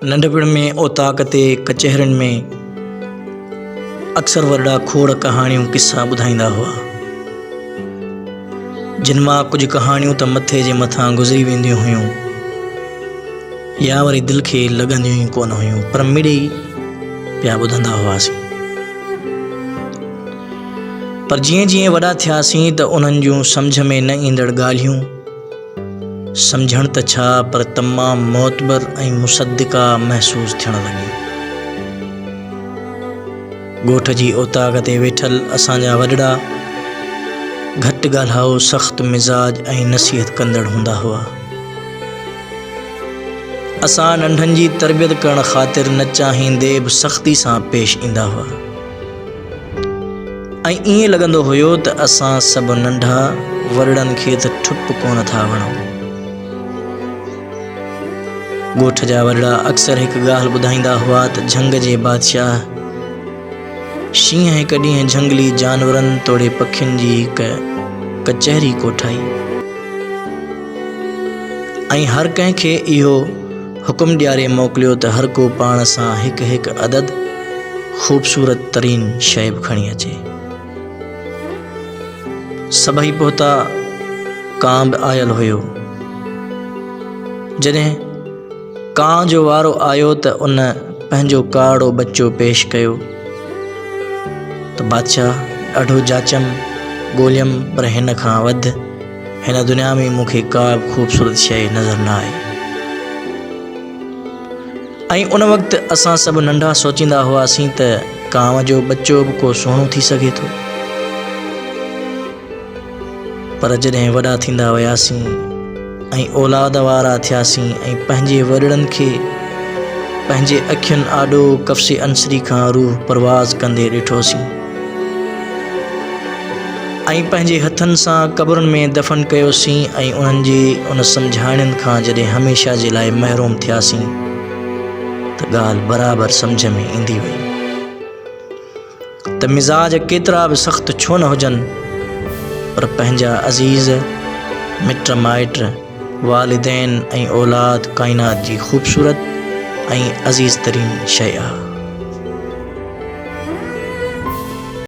ننڍپڻ ۾ اوطاق تي ڪچهرين ۾ اڪثر وڏڙا کوڙ ڪهاڻيون قصا ٻڌائيندا هئا. جن مان ڪجهه ڪهاڻيون ته مٿي جي مٿان گذري وينديون هيون يا وري دل کي لڳنديون ئي ڪونه هيون پر مڙئي پيا ٻڌندا هئاسين. پر جيئن جيئن وڏا ٿياسين ته انهن جون سمجهه ۾ نه ايندڙ ڳالهيون سمجهڻ ته ڇا پر تمام معتبر ۽ مصدقه محسوس ٿيڻ لڳيون. ڳوٺ جي اوطاق تي ويٺل اسان جا وڏڙا گهٽ ڳالهائو، سخت مزاج ۽ نصيحت ڪندڙ هوندا هئا. اسان ننڍن جي تربيت ڪرڻ خاطر نه چاهيندي به سختي سان پيش ايندا هئا. ۽ ائين لڳندو هيو ته اسان سڀ ننڍا وڏڙن کي ته ٺپ ڪونه ٿا وڻون. ڳوٺ جا وڏڙا اڪثر هڪ ڳالهه ٻڌائيندا هئا ته جهنگ جي بادشاهه شينهن هڪ ڏينهن جهنگلي جانورن توڙي پکين جي هڪ ڪچهري ڪوٺائي ۽ هر ڪنهن کي اهو حڪم ڏياري موڪليو ته هر ڪو پاڻ سان هڪ هڪ عدد خوبصورت ترين شيء به کڻي اچي. سڀئي پهتا، ڪانء به آيل هيو. جڏهن ڪانء جو وارو آيو ته ان پنهنجو ڪارڙو ٻچو پيش ڪيو ته بادشاهه ڏاڍو جاچيم، ڳوليم پر هن کان وڌ هن دنيا ۾ مون کي ڪا به خوبصورت شيء نظر نه آئي. ۽ ان وقت اسان سڀ ننڍا سوچيندا هئاسين ته ڪانء جو ٻچو به ڪو سهڻو ٿي سگهي ٿو. پر جڏهن وڏا ٿيندا وياسين ۽ اولاد وارا ٿياسين ۽ پنهنجي وڏڙن کي پنهنجي اکين آڏو قفس عنصري کان روح پرواز ڪندي ڏٺوسين ۽ پنهنجي هٿن سان قبرن ۾ دفن ڪيوسين ۽ انهن جي ان سمجهاڻين کان جڏهن هميشه جي لاء محروم ٿياسين ته ڳالهه برابر سمجهه ۾ ايندي وئي ته مزاج ڪيترا به سخت ڇو نه هجن پر پنهنجا عزيز مٽ مائٽ والدين ۽ اولاد ڪائنات جي خوبصورت ۽ عزيز ترين شيء آهي.